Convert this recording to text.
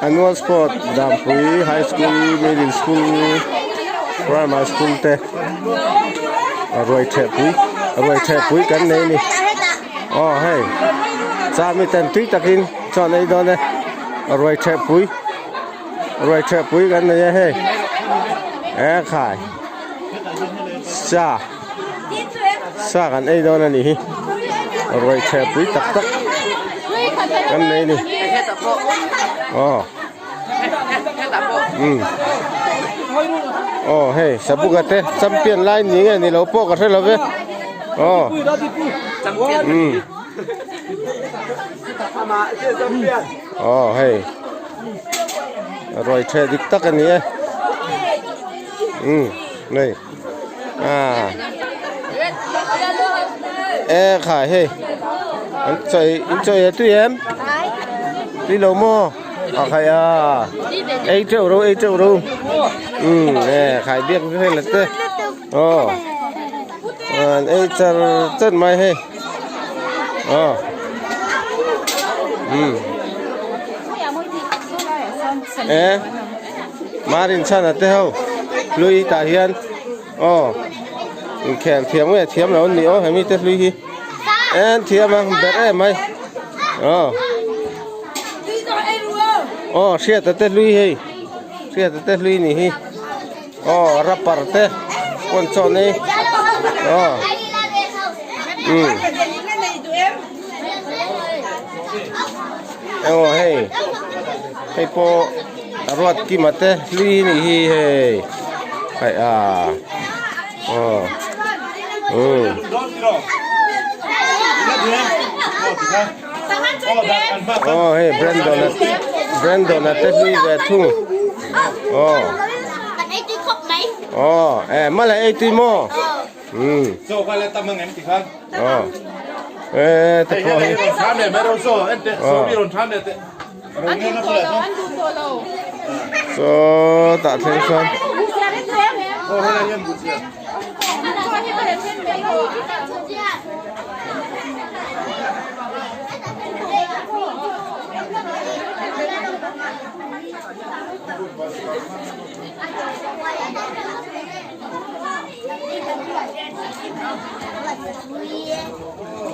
Annual sport Dampui high school middle school primary school te ruai theh pui ruai theh pui kan nei a ni aw hei chami ten tui takin chuan ei dawn e ruai theh pui ruai theh pui kan nei a hei e khai sa sa kan ei dawn a nih hi ruai chhe pui tak tak kan nei a ni aw umm aw hei sabuka te champion lai ni nge ni lo pawh ka hre lo ve aw umm aw hei ruai chhe dik tak a ni e umm nei. À e khai hei an chawih in chawih a tui em tui lo maw a khai a ei teuh ro ei teuh ro um e khai biak vel la te aw an ei char char mai hei aw um e Marin chhan a te ho hlui tah hian aw inkhel thiam nge thiam lo an ni aw hemi te hlui hi en thiam ang ber em mai aw aw hriata te hlui hei hriata te hlui ni hi aw rapper te pawn chaw nei aw um aw hei hei pawh a ruat kima te hlui a nih hi hei hei a aw umm aw hei Brandon a Brandon a te hlui ve thung aw aw eh mala ei tui maw umm aw eh te pawh hi aw. Saw tah thleng sawn